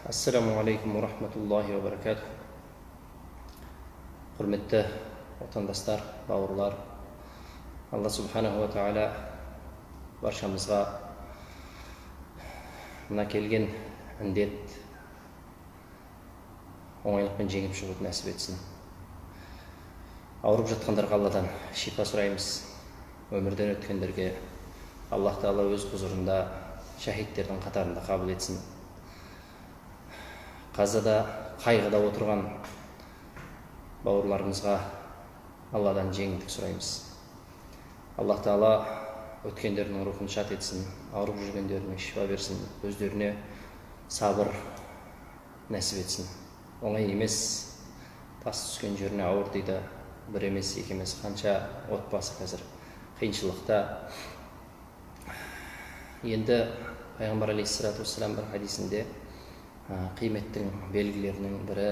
Ассаламу алейкум уа рахматуллахи уа баракатух. Құрметті отандастар, бауырлар, Алла субханаху уа тағала баршамызға мына келген індет оңайлықпен жеңіп шығуды нәсіп етсін. Ауырып жатқандарға Алладан шипа сұраймыз. Өмірден өткендерге Аллах тағала өз құзырында шәһидтердің қатарында қабыл етсін. Қазада қайғыда отырған бауырларымызға Алладан жеңілдік сұраймыз. Аллах тағала өткендерінің рухын шат етсін, ауырып жүргендеріне шипа берсін, өздеріне сабыр нәсіп етсін. Оңай емес, тас түскен жеріне ауыр дейді, бір емес, екі емес, қанша отбасы қазір қиыншылықта. Енді пайғамбар алейхиссалату уассалам бір хадисінде қиметтің белгілерінің бірі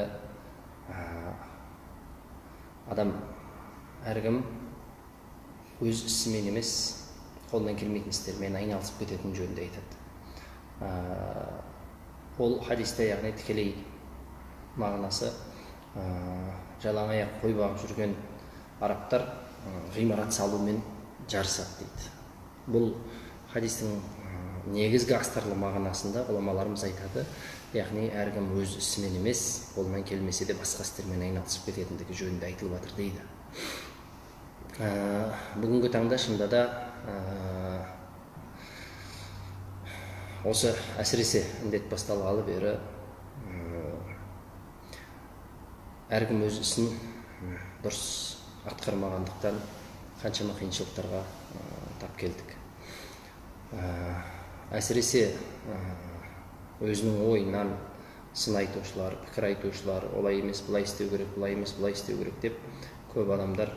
адам әркім өз ісімен емес, қолынан келмейтін істермен айналысып кететін жөнінде айтады. Ол хадисте, яғни тікелей мағынасы, жалаң аяқ қой бағып жүрген арабтар ғимарат салумен жарысады дейді. Бұл хадистің негізгі астарлы мағынасында ғұламаларымыз айтады, яғни әркім өз ісімен емес, қолынан келмесе де басқа істермен айналысып кететіндігі жөнінде айтылып жатыр дейді. Бүгінгі таңда шынында да осы әсіресе індет басталғалы бері әркім өз ісін дұрыс атқармағандықтан қаншама қиыншылықтарға тап келдік. Әсіресе өзінің ойынан сын айтушылар, пікір айтушылар, олай емес, былай істеу керек, былай емес, былай істеу керек деп көп адамдар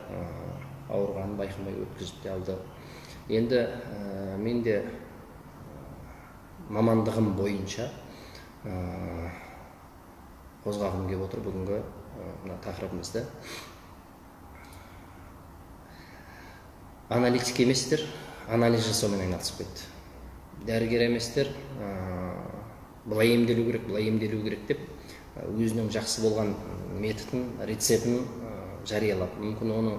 ауырғанын байқамай өткізіп те алды. Енді мен де мамандығым бойынша қозғағым келіп отыр бүгінгі мына тақырыбымызды. Аналитик еместер, анализ жасаумен айналысып кетті. Дәрігер еместер, былай емделу керек, былай емделу керек деп өзінің жақсы болған методын, рецептін жариялап, мүмкін оның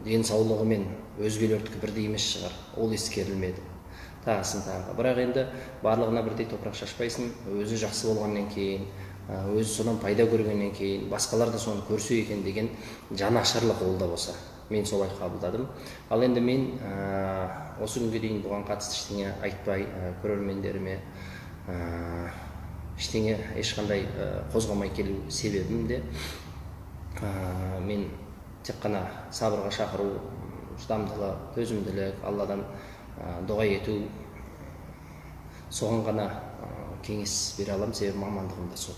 денсаулығымен өзгелердікі бірдей емес шығар, ол ескерілмеді. Тағысын тағы. Бірақ енді барлығына бірдей топырақ шашпайсың, өзі жақсы болғаннан кейін, өзі содан пайда көргеннен кейін, басқалар да соны көрсе екен деген жанашырлық ол да болса. Мен солай қабылдадым. Ал енді мен осы күнге дейін бұған қатысты ештеңе айтпай, көрермендеріме ештеңе ешқандай қозғамай келу себебім де мен тек қана сабырға шақыру, шыдамдылық, төзімділік, Алладан дұға ету, соған ғана кеңес бере аламын, себебі мамандығым да сол.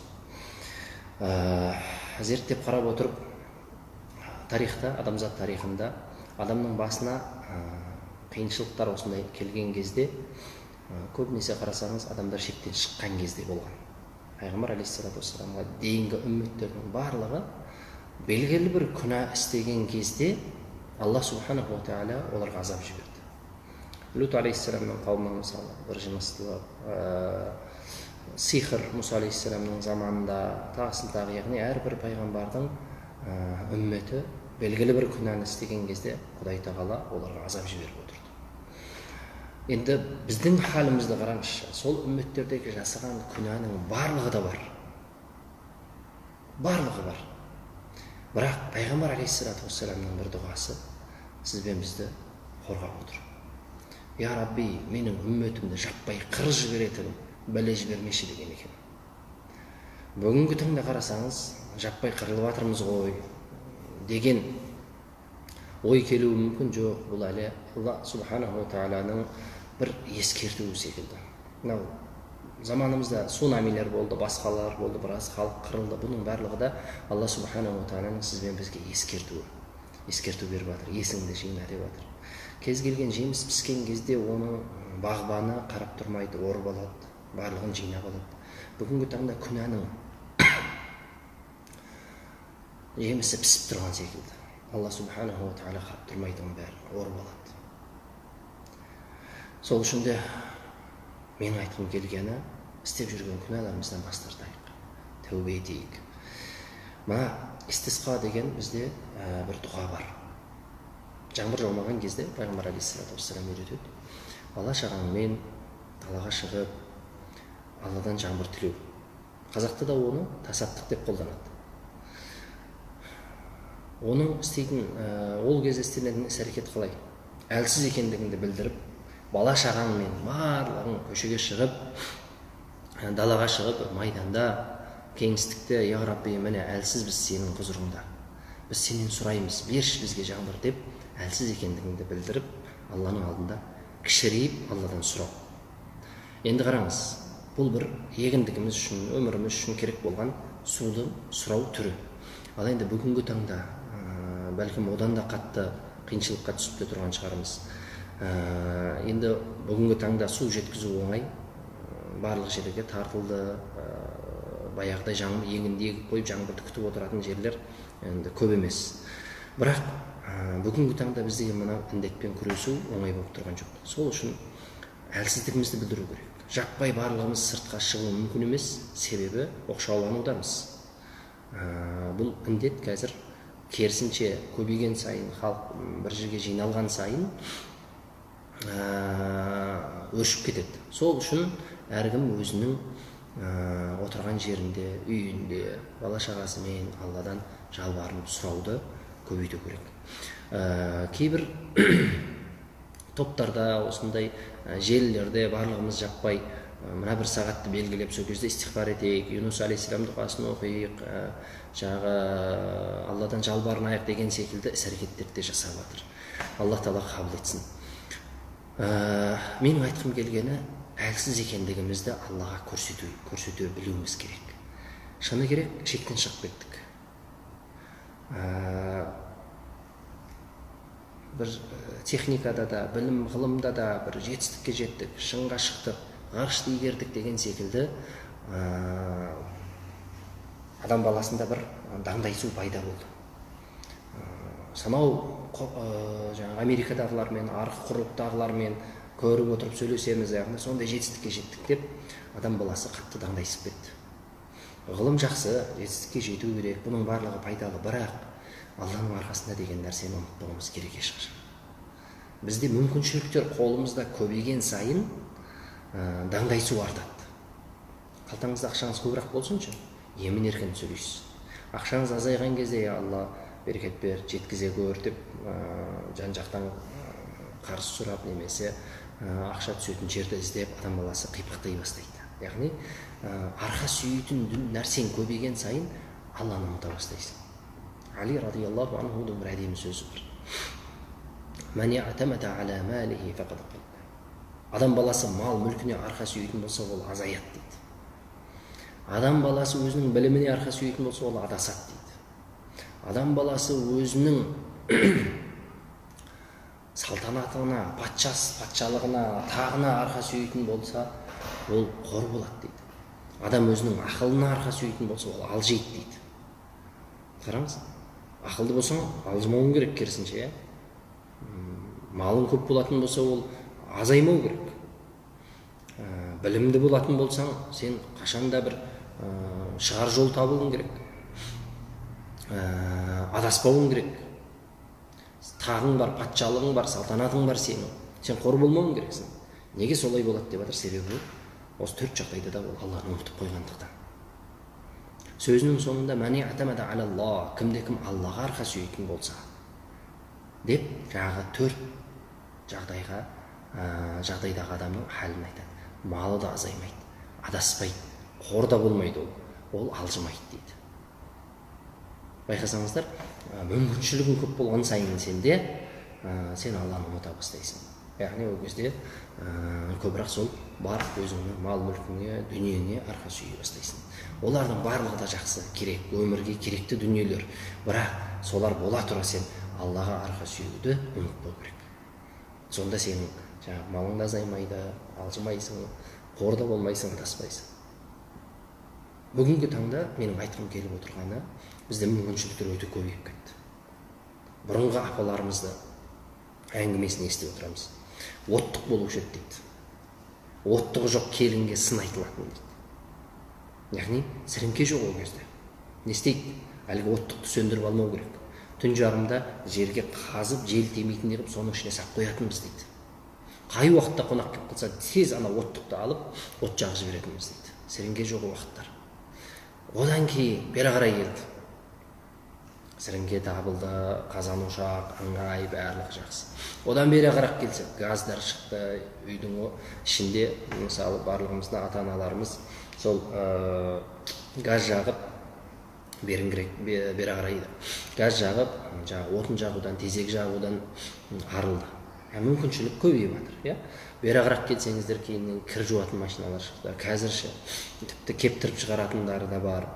Зерттеп қарап отырып, тарихта, адамзат тарихында адамның басына қиыншылықтар осындай келген кезде, көбінесе қарасаңыз, адамдар шектен шыққан кезде болған. Пайғамбар алейхиссалату уассаламға дейінгі үмметтердің барлығы белгілі бір күнә істеген кезде Алла субханаху ва тағала оларға азап жіберді. Лут алейхиссаламның қауымына мысалы бір жыныстылық, сиқыр Мұса алейхиссаламның заманында, тағысын тағы, яғни әрбір пайғамбардың үмметі белгілі бір күнәні істеген кезде Құдай тағала оларға азап жіберіп отырды. Енді біздің халімізді қараңызшы, сол үмметтердегі жасаған күнәнің барлығы да бар. Барлығы бар. Бірақ пайғамбар алейхиссалату уассаламның бір дұғасы сіз бен бізді қорғап отыр. Я Рабби, менің үмметімді жаппай қырып жіберетін бәле жібермеші деген екен. Бүгінгі таңда қарасаңыз, жаппай қырылып жатырмыз ғой деген ой келуі мүмкін. Жоқ, бұл әлі Алла субханаху ва тағаланың бір ескертуі секілді. Мынау заманымызда цунамилер болды, басқалар болды, біраз халық қырылды. Бұның барлығы да Алла субханаху ва тағаланың сіз бен бізге ескертуі. Ескерту беріп жатыр, есіңді жина деп жатыр. Кез келген жеміс піскен кезде оның бағбаны қарап тұрмайды, орып алады, барлығын жинап алады. Бүгінгі таңда күнәнің жемісі пісіп тұрған секілді. Алла субханаху ва тағала қарап тұрмайды, оның бәрін орып алады. Сол үшін де менің айтқым келгені, Істеп жүрген күнәларымыздан бас тартайық, тәубе етейік. Мына истисқа деген бізде бір дұға бар. Жаңбыр жаумаған кезде пайғамбар алейхиссалату вассалам үйретеді. Бала шағаңмен далаға шығып, Алладан жаңбыр тілеу. Қазақта да оны тасаттық деп қолданады. Оның істейтін, ол кезде істелетін іс-әрекет қалай? Әлсіз екендігіңді білдіріп, бала шағаңмен барлығын көшеге шығып, далаға шығып, майданда, кеңістікте, я Рабби, міне әлсіз біз сенің құзырыңда. Біз сенен сұраймыз, берші бізге жаңбыр деп, әлсіз екендігіңді білдіріп, Алланың алдында кішірейіп, Алладан сұрау. Енді қараңыз, бұл бір егіндігіміз үшін, өміріміз үшін керек болған суды сұрау түрі. Ал енді бүгінгі таңда, бәлкім одан да қатты қиыншылыққа түсіп те тұрған шығармыз. Енді бүгінгі таңда су жеткізу оңай, барлық жерге тартылды, баяғыдай егінді егіп қойып жаңбырды күтіп отыратын жерлер енді көп емес. Бірақ бүгінгі таңда бізде мына індетпен күресу оңай болып тұрған жоқ. Сол үшін әлсіздігімізді білдіру керек. Жаппай барлығымыз сыртқа шығу мүмкін емес, себебі оқшауланудамыз. Бұл індет қазір керісінше көбейген сайын, халық бір жерге жиналған сайын өршіп кетеді. Сол үшін әркім өзінің отырған жерінде, үйінде, бала шағасымен Алладан жалбарынып сұрауды көбейту керек. Кейбір топтарда, осындай желілерде барлығымыз жаппай мына бір сағатты белгілеп, сол кезде истиғфар етейік, Юнус алейхиссалам дұғасын оқиық, жаңағы Алладан жалбарынайық деген секілді іс-әрекеттерді де жасап жатыр. Алла тағала қабыл етсін. Менің айтқым келгені, әлсіз екендігімізді Аллаға көрсете білуіміз керек. Шыны керек, шектен шығып кеттік. Бір техникада да, білім, ғылымда да бір жетістікке жеттік, шыңға шықтық, ғарышты игердік деген секілді адам баласында бір даңдайсу пайда болды. Сонау жаңағы Америкадағылармен, арғы құрлықтағылармен көріп отырып сөйлесеміз, яғни сондай жетістікке жеттік деп адам баласы қатты даңдайсып кетті. Ғылым жақсы, жетістікке жету керек, бұның барлығы пайдалы, бірақ Алланың арқасында деген нәрсені ұмытпауымыз керек ешқашан. Бізде мүмкіншіліктер қолымызда көбейген сайын даңдайсу артады. Қалтаңызда ақшаңыз көбірек болсыншы, емін еркін сөйлейсіз. Ақшаңыз азайған кезде, я Алла, берекет бер, жеткізе көр деп жан жақтан қарыз сұрап немесе ақша түсетін жерді іздеп адам баласы қипақтай бастайды. Яғни арқа сүйейтін нәрсең көбейген сайын Алланы ұмыта бастайсың. Али радиаллаху анхудың бір әдемі сөзі бар. Мән я'тамада аля малихи фақад қалла. Адам баласы мал мүлкіне арқа сүйейтін болса, ол азаяды дейді. Адам баласы өзінің біліміне арқа сүйейтін болса, ол адасады дейді. Адам баласы өзінің салтанатына, патшалығына, тағына арқа сүйейтін болса, ол қор болады дейді. Адам өзінің ақылына арқа сүйейтін болса, ол алжиды дейді. Қараңыз, ақылды болсаң, алжымауың керек керісінше. Малың көп болатын болса, ол азаймау керек. Білімді болатын болсаң, сен қашанда бір шығар жол табуың керек. Адаспауың керек. Тағың бар, патшалығың бар, салтанатың бар сенің. Сен қор болмауың керексің. Неге солай болады деп жатыр? Себебі осы төрт жағдайда да ол Алланы ұмытып қойғандықтан. Сөзінің соңында мән я'тамада алаллах, кімде кім Аллаға арқа сүйейтін болса деп жаңағы төрт жағдайға, жағдайдағы адамның халін айтады. Малы да азаймайды, адаспайды, қор да болмайды, ол алжымайды дейді. Байқасаңыздар, мүмкіншілігің көп болған сайын сенде, сен Алланы ұмыта бастайсың. Яғни ол кезде көбірек сол бар өзіңнің мал мүлкіңе, дүниеңе арқа сүйей бастайсың. Олардың барлығы да жақсы, керек, өмірге керекті дүниелер. Бірақ солар бола тұра сен Аллаға арқа сүйеуді ұмытпау керек. Сонда сенің жаңағы малың да азаймайды, алжымайсың, қор да болмайсың, адаспайсың. Бүгінгі таңда менің айтқым келіп отырғаны, бізде мүмкіншіліктер өте көбейіп кетті. Бұрынғы апаларымызды әңгімесін естіп отырамыз. Оттық болушы еді дейді. Оттығы жоқ келінге сын айтылатын дейді. Яғни сіріңке жоқ ол кезде. Не істейді? Әлгі оттықты сөндіріп алмау керек. Түн жарымда жерге қазып, жел тимейтіндей қылып соның ішіне сап қоятынбыз дейді. Қай уақытта қонақ келіп қалса, тез ана оттықты алып, от жағып жіберетінбіз дейді. Сіріңке жоқ уақыттар. Одан кейін бері қарай келді. Сіріңке табылды, қазан ошақ, ыңғай, барлығы жақсы. Одан бері қарап келсе, газдар шықты, үйдің ішінде, мысалы, барлығымыздың ата-аналарымыз сол газ жағып, бері қарай газ жағып, жаңағы отын жағудан, тезек жағудан арылды. Мүмкіншілік көбейіп жатыр, иә? Бері қарап келсеңіздер, кейіннен кір жуатын машиналар шықты. Қазірше тіпті кептіріп шығаратындары да бар.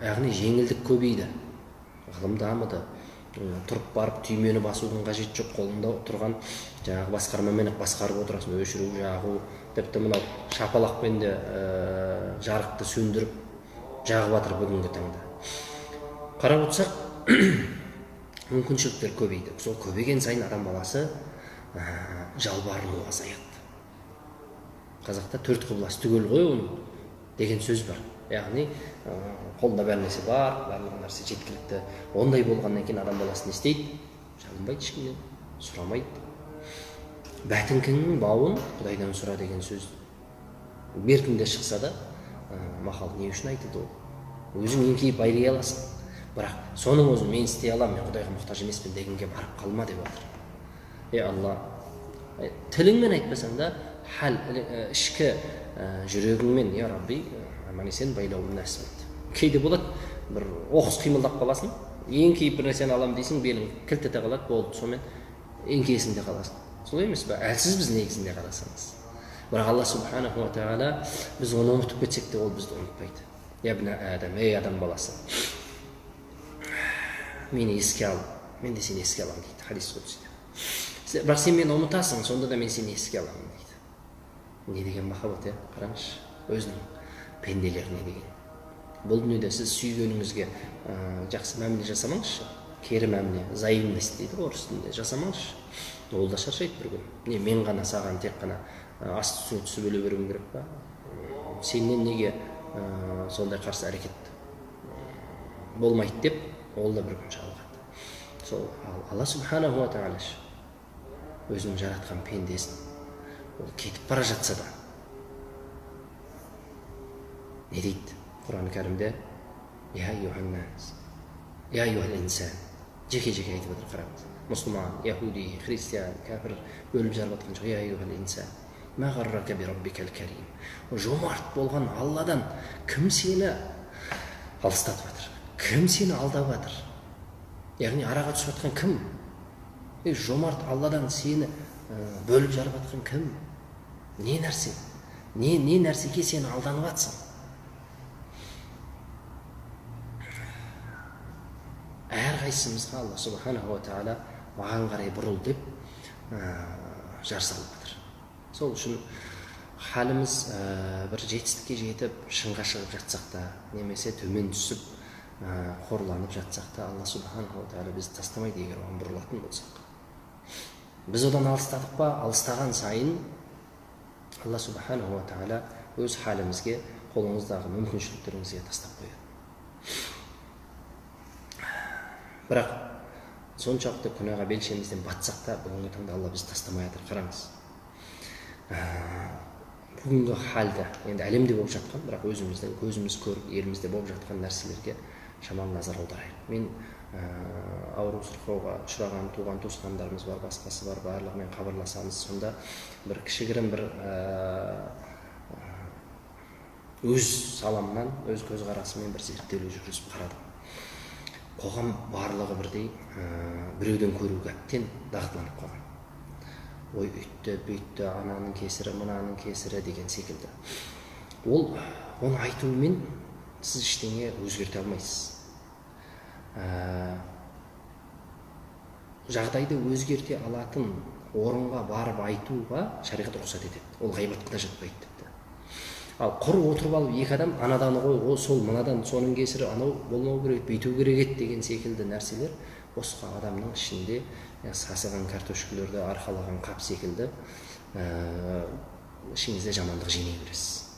Яғни жеңілдік көбейді. Ғылым дамыды. Тұрып барып түймені басудың қажеті жоқ, қолында тұрған жаңағы басқармамен басқарып отырасың, өшіру, жағу, тіпті мынау шапалақпен де жарықты сөндіріп жағып жатыр бүгінгі таңда. Қарап отырсақ, мүмкіншіліктер көбейді. Сол көбейген сайын адам баласы жалбарыну азаяды. Қазақта төрт құбыласы түгел ғой оның деген сөз бар. Яғни қолында бәр нәрсе бар, барлық нәрсе жеткілікті. Ондай болғаннан кейін адам баласы не істейді? Жалынбайды ешкімнен, сұрамайды. Бәтіңкіңнің бауын Құдайдан сұра деген сөз бертінде шықса да, мақал не үшін айтылды ол? Өзің еңкейіп байлай аласың. Бірақ соның өзін мен істей аламын, мен Құдайға мұқтаж емеспін дегенге барып қалма деп жатыр. Е Алла, тіліңмен айтпасаң да, хал, ішкі жүрегіңмен, я Рабби, аман есен байлауын нәсіп ет. Кейде болады, бір оқыс қимылдап қаласың, еңкейіп бір нәрсені аламын дейсің, белің кілт ете қалады, болды, сонымен еңкейесің де қаласың. Солай емес пе? Әлсізбіз негізінде қарасаңыз. Бірақ Алла субханаху ва тағала біз оны ұмытып кетсек те, ол бізді ұмытпайды. Я бна Адам, ей адам баласы, мені еске ал, мен де сені еске аламын дейді хадис құдсиде. Бірақ сен мені ұмытасың, сонда да мен сені еске аламын дейді. Не деген махаббат, иә? Қараңызшы, өзінің пенделеріне деген. Бұл дүниеде сіз сүйгеніңізге жақсы мәміле жасамаңызшы, кері мәміле, взаимность дейді ғой орыс тілінде, жасамаңызшы. Ол да шаршайды бір күн. Не, мен ғана саған тек қана асты үстіне түсіп өле беруім керек па? Сенен неге сондай қарсы әрекет болмайды деп, ол да бір күн жалығады. Сол Алла субханаху ва тағала өзінің жаратқан пендесін, ол кетіп бара жатса да не дейді Құран кәрімде? Я айюханнас, я айюхал инсан, жеке-жеке айтып отыр, қараңыз. Мұсылман, яхуди, христиан, кәпір бөліп жарып жатқан жоқ. Я айюхал инсан, ма ғаррака би раббикал карим. Жомарт болған Алладан кім сені алыстатып жатыр? Кім сені алдап жатыр? Яғни араға түсіп жатқан кім? Жомарт Алладан сені бөліп жарып жатқан кім? Не нәрсе? Не нәрсеге сені алданып жатсың? Әрқайсымызға Алла субханаху ва тағала маған қарай бұрыл деп жар салып жатыр. Сол үшін халіміз бір жетістікке жетіп, шыңға шығып жатсақ та, немесе төмен түсіп, қорланып жатсақ та, Алла субханаху ва тағала бізді тастамайды, егер оған бұрылатын болсақ. Біз одан алыстадық па, алыстаған сайын Алла субханаху ва тағала өз халімізге, қолыңыздағы мүмкіншіліктеріңізге тастап қояды. Бірақ соншалықты күнәға белшемізден батсақ та, бүгінгі таңда Алла бізді тастамай жатыр. Қараңыз. Бүгінгі халді, енді әлемде болып жатқан, бірақ өзіміздің көзіміз көріп, елімізде болып жатқан нәрселерге шамалы назар аударайық. Мен ауру сырқауға ұшыраған туған туысқандарымыз бар, басқасы бар, барлығымен хабарласамыз. Сонда бір кішігірім бір өз саламнан, өз көзқарасыммен бір зерттеулер жүргізіп қарадым. Қоғам барлығы бірдей біреуден көруге әбден дағдыланып қалған. Ой, үйтті, бүйтті, ананың кесірі, мынаның кесірі деген секілді. Ол оны айтумен сіз ештеңе өзгерте алмайсыз. Жағдайды өзгерте алатын орынға барып айтуға шариғат рұқсат етеді. Ол ғайбатқа да жатпайды тіпті. Ал құр отырып алып екі адам анадан ғой, ол сол мынадан, соның кесірі анау болмау керек, бүйту керек еді деген секілді нәрселер босқа адамның ішінде сасыған картошкалерді арқалаған қап секілді ішіңізде жамандық жинай бересіз.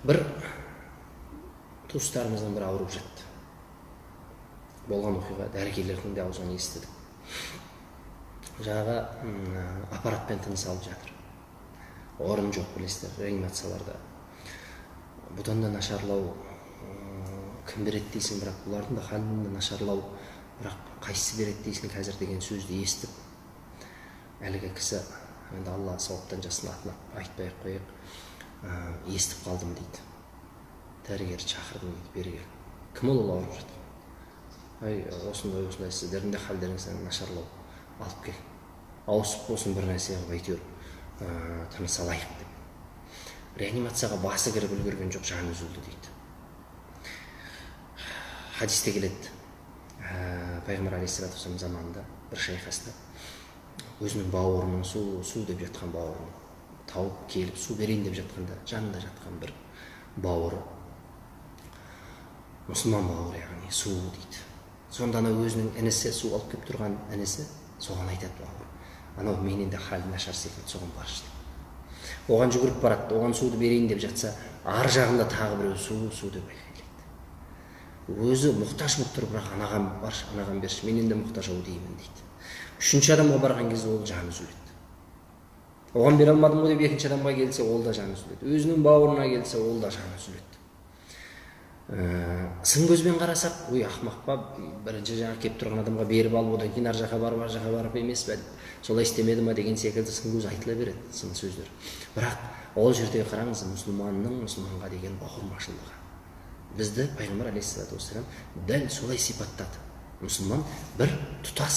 Бір туыстарымыздың бірі ауырып жатты. Болған оқиға дәрігерлердің де аузынан естідік. Жаңағы аппаратпен тыныс алып жатыр. Орын жоқ, білесіздер, реанимацияларда. Бұдан да нашарлау кім береді дейсің, бірақ бұлардың да халінің де нашарлау, бірақ қайсысы береді дейсің қазір деген сөзді естіп, әлгі кісі, енді Алла сауаптан жазсын, атын айтпай ақ қояйық, естіп қалдым дейді. Дәрігерді шақырдым дейді, бері кел. Кім ол ауырып жатқан? Ай, осындай осындай, сіздердің де халдеріңіз нашарлау, алып кел. Ауысып болсын бір нәрсе қылып әйтеуір тыныс алайық деп. Реанимацияға басы кіріп үлгерген жоқ, жаны үзілді дейді. Хадисте келеді, пайғамбар алейхиссалату вассалам заманында бір шайқаста өзінің бауырының су деп жатқан бауырын тауып келіп су берейін деп жатқанда жанында жатқан бір бауыры, мұсылман бауыры, яғни су дейді. Сонда анау өзінің інісі, су алып келіп тұрған інісі соған айтады бауыр, анау менен де халі нашар секілді, соған баршы деп. Оған жүгіріп барады, оған суды берейін деп жатса, ар жағында тағы біреу су, су деп айқайлайды. Өзі мұқтаж болып тұр, бірақ анаған баршы, анаған берші, менен де мұқтаж ау деймін дейді. Үшінші адамға барған кезде ол жаны үзіледі. Оған бере алмадым ғой деп екінші адамға келсе, ол да жаны үзіледі. Өзінің бауырына келсе, ол да жаны үзіледі. Сын көзбен қарасақ, ой, ақымақ па, бірінші жаңа келіп тұрған адамға беріп алып, одан кейін ар жаққа барып, ар жаққа барып емес пе, солай істемеді ма деген секілді сын көз айтыла береді, сын сөздер. Бірақ ол жерде қараңыз, мұсылманның мұсылманға деген бауырмашылығы. Бізді пайғамбар алейхиссалату вассалам дәл солай сипаттады. Мұсылман бір тұтас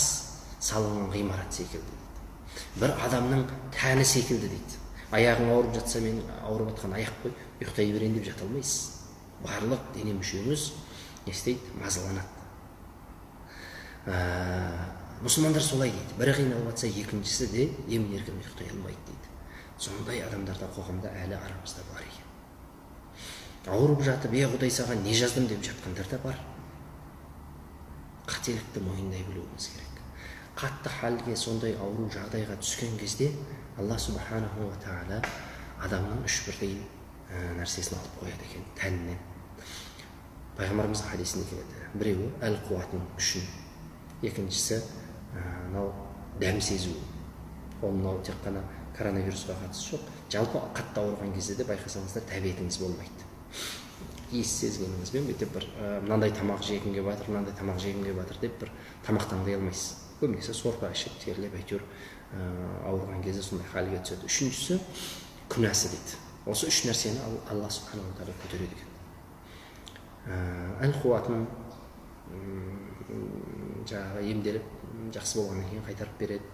салынған ғимарат секілді дейді. Бір адамның тәні секілді дейді. Аяғың ауырып жатса, мен ауырып жатқан аяқ қой, ұйықтай берейін деп жата алмайсыз. Барлық дене мүшеңіз не істейді? Мазаланады. Мұсылмандар солай дейді. Бірі қиналып жатса, екіншісі де емін еркін ұйықтай алмайды дейді. Сондай адамдар да қоғамда әлі арамызда бар екен. Ауырып жатып, е Құдай саған не жаздым деп жатқандар да бар. Қателікті мойындай білуіміз керек. Қатты халге, сондай ауру жағдайға түскен кезде Алла субханаху ва тағала адамның үш бірдей нәрсесін алып қояды екен тәнінен. Пайғамбарымыздың хадисінде келеді. Біреуі әл қуатын, күшін, екіншісі мынау дәм сезу. Ол мынау тек қана коронавирусқа қатысы жоқ. Жалпы қатты ауырған кезде де байқасаңыздар тәбетіңіз болмайды. Иіс сезгеніңізбен бүйтіп бір мынандай тамақ жегім келіп жатыр, мынандай тамақ жегім келіп жатыр деп бір тамақ таңдай алмайсыз. Көбінесе сорпа ішіп, терлеп, әйтеуір ауырған кезде сондай халге түседі. Үшіншісі күнәсі дейді. Осы үш нәрсені Алла субханаху ва тағала көтереді екен. Әл қуатын жаңағы емделіп жақсы болғаннан кейін қайтарып береді.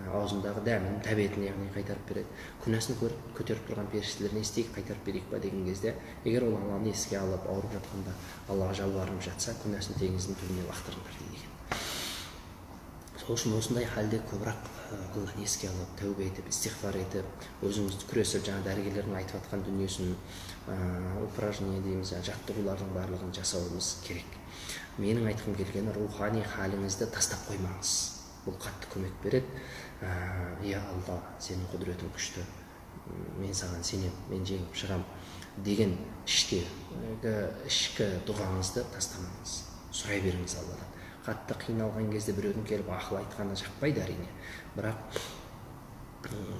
Аузындағы дәмін, тәбетін яғни қайтарып береді. Күнәсін көтеріп тұрған періштелер не істейік, қайтарып берейік па деген кезде, егер ол Алланы еске алып ауырып жатқанда Аллаға жалбарынып жатса, күнәсін теңіздің түбіне лақтырыңдар дейді екен. Сол үшін осындай халде көбірек Алланы еске алып, тәубе етіп, истиғфар етіп, өзіңізді күресіп, жаңа дәрігерлердің айтып жатқан дүниесін, упражнение дейміз, жаттығулардың барлығын жасауымыз керек. Менің айтқым келгені, рухани халіңізді тастап қоймаңыз. Бұл қатты көмек береді. Я Алла, сенің құдіретің күшті, мен саған сенем, мен жеңіп шығам деген ішкі дұғаңызды тастамаңыз. Сұрай беріңіз Алладан. Қатты қиналған кезде біреудің келіп ақыл айтқаны жақпайды әрине. Бірақ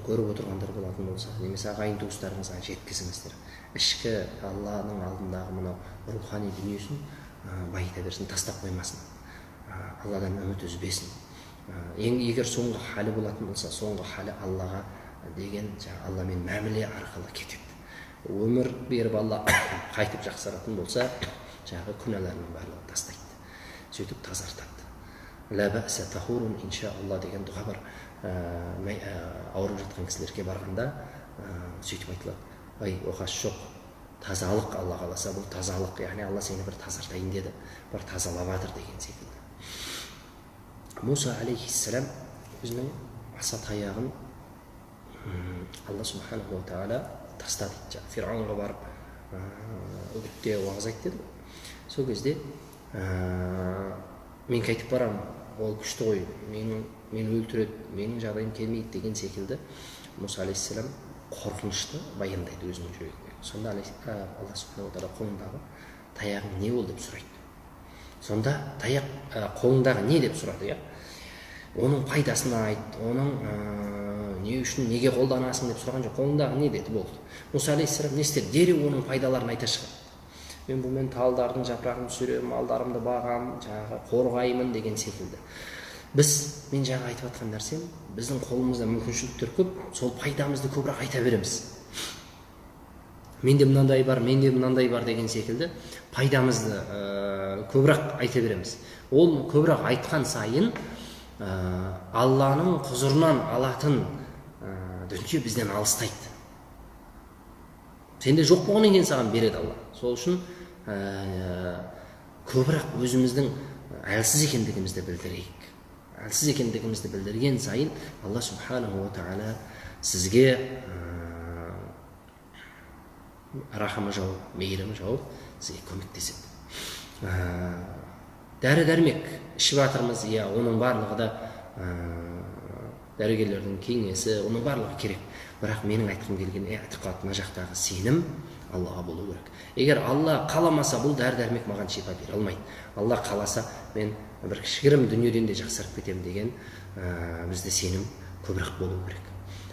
көріп отырғандар болатын болса, немесе ағайын туыстарыңызға жеткізіңіздер. Ішкі Алланың алдындағы мынау рухани дүниесін байыта берсін, тастап қоймасын. Алладан үміт үзбесін. Егер соңғы халі болатын болса, соңғы халі Аллаға деген Алламен мәміле арқылы кетеді. Өмір беріп Алла қайтып жақсаратын болса, жаңағы күнәларының барлығын тастайды. Сөйтіп тазартады. Ла бәсә тахурун иншаалла деген дұға бар. Ауырып жатқан кісілерге барғанда сөйтіп айтылады. Ай, оқас жоқ, тазалық, Алла қаласа бұл тазалық, яғни Алла сені бір тазартайын деді, бір тазалап жатыр деген секілді. Муса алейхиссалам өзінің аса таяғын Алла субханаху ва тағала тастады. Фирғауынға барып үгітте уағыз айтты деді. Сол кезде мен қайтып барамын, ол күшті ғой, мені өлтіреді, менің жағдайым келмейді деген секілді Мұса алейхиссалам қорқынышты баяндайды өзінің жүрегіндегі. Сонда Алла субханала тағала қолыңдағы таяғың не ол деп сұрайды. Сонда таяқ қолыңдағы не деп сұрады, иә? Оның пайдасын айт, оның не үшін, неге қолданасың деп сұраған жоқ, қолыңдағы не деді, болды. Мұса алейхиссалам не істеді? Дереу оның пайдаларын айта шығады. Мен бұнымен талдардың жапырағын түсіремін, малдарымды бағамын, жаңағы қорғаймын деген секілді. Мен жаңа айтып жатқан нәрсем, біздің қолымызда мүмкіншіліктер көп, сол пайдамызды көбірек айта береміз. Менде мынандай бар, менде мынандай бар деген секілді пайдамызды көбірек айта береміз. Ол көбірек айтқан сайын Алланың құзырынан алатын дүние бізден алыстайды. Сенде жоқ болғаннан кейін саған береді Алла. Сол үшін көбірек өзіміздің әлсіз екендігімізді білдірейік. Әлсіз екендігімізді білдірген сайын Алла субханаху ва тағала сізге рахымы жауып, мейірімі жауып, сізге көмектеседі. Дәрі-дәрмек ішіп жатырмыз, иә, оның барлығы да дәрігерлердің кеңесі, оның барлығы керек. Бірақ менің айтқым келген әтиқат, мына жақтағы сенім Аллаға болу керек. Егер Алла қаламаса, бұл дәрі-дәрмек маған шипа бере алмайды. Алла қаласа, мен бір кішігірім дүниеден де жақсарып кетемін деген бізде сенім көбірек болу керек.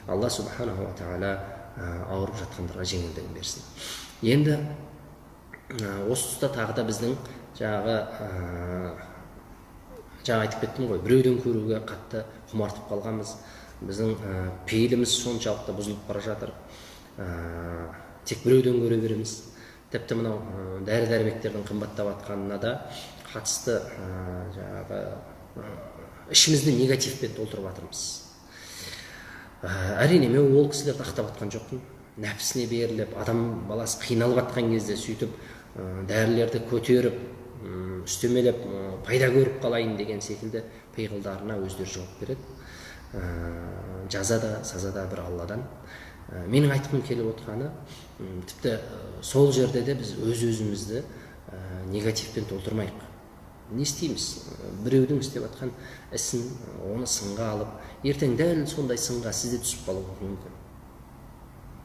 Алла субханаху ва тағала ауырып жатқандарға жеңілдігін берсін. Енді осы тұста тағы да біздің жаңағы жаңа айтып кеттім ғой, біреуден көруге қатты құмартып қалғанбыз. Біздің пейіліміз соншалықты бұзылып бара жатыр. Тек біреуден көре береміз. Тіпті мынау дәрі-дәрмектердің қымбаттап жатқанына да қатысты жаңағы ішімізді негативпен толтырып жатырмыз. Әрине, мен ол кісілерді ақтап жатқан жоқпын. Нәпсісіне беріліп, адам баласы қиналып жатқан кезде сөйтіп дәрілерді көтеріп, үстемелеп, пайда көріп қалайын деген секілді пиғылдарына өздері жауап береді. Жаза да, саза да бір Алладан. Менің айтқым келіп отырғаны, тіпті сол жерде де біз өз-өзімізді негативпен толтырмайық. Не істейміз? Біреудің істеп жатқан ісін, оны сынға алып, ертең дәл сондай сынға сіз де түсіп қалуыңыз мүмкін.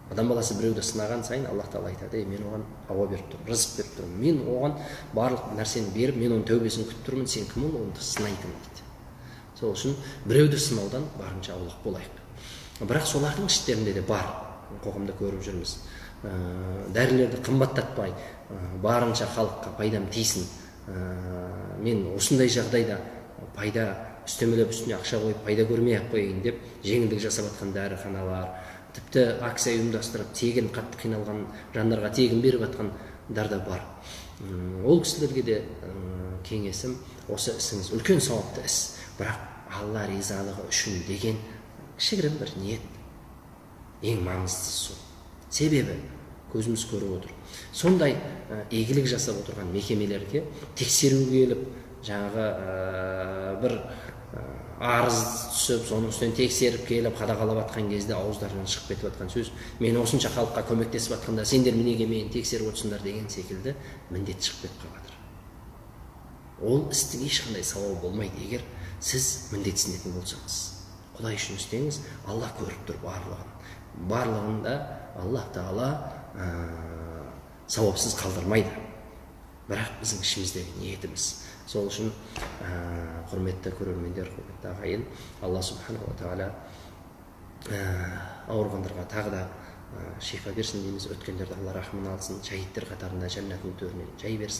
Адам баласы біреуді сынаған сайын Аллах тағала айтады: мен оған ауа беріп тұрмын, рызық беріп тұрмын, мен оған барлық нәрсені беріп, мен оның тәубесін күтіп тұрмын, сен кім ол оны сынайтын дейді. Сол үшін біреуді сынаудан барынша аулақ болайық. Бірақ солардың іштерінде де бар, қоғамда көріп жүрміз. Дәрілерді қымбаттатпай, барынша халыққа пайдам тисін, мен осындай жағдайда пайда үстемелеп үстіне ақша қойып пайда көрмей ақ қояйын деп жеңілдік жасап жатқан дәріханалар, тіпті акция ұйымдастырып тегін қатты қиналған жандарға тегін беріп жатқандар да бар. Ол кісілерге де кеңесім, осы ісіңіз үлкен сауапты іс, бірақ Алла ризалығы үшін деген кішігірім бір ниет ең маңыздысы сол. Себебі көзіміз көріп отыр. Сондай игілік жасап отырған мекемелерге тексеру келіп, жаңағы бір арыз түсіп, соның үстінен тексеріп келіп қадағалап жатқан кезде ауыздарынан шығып кетіп жатқан сөз: мен осынша халыққа көмектесіп жатқанда сендер неге мені тексеріп отырсыңдар деген секілді міндет шығып кетіп қалып жатыр. Ол істің ешқандай сауабы болмайды, егер сіз міндетсінетін болсаңыз. Құдай үшін істеңіз, Алла көріп тұр барлығын. Барлығын да Аллах тағала сауапсыз қалдырмайды. Бірақ біздің ішіміздегі ниетіміз. Сол үшін құрметті көрермендер, құрметті ағайын, Алла субханала тағала ауырғандарға тағы да шифа берсін дейміз, өткендерді Алла рахымына алсын, шәһидтер қатарында жәннаттың төрінен жай берсін.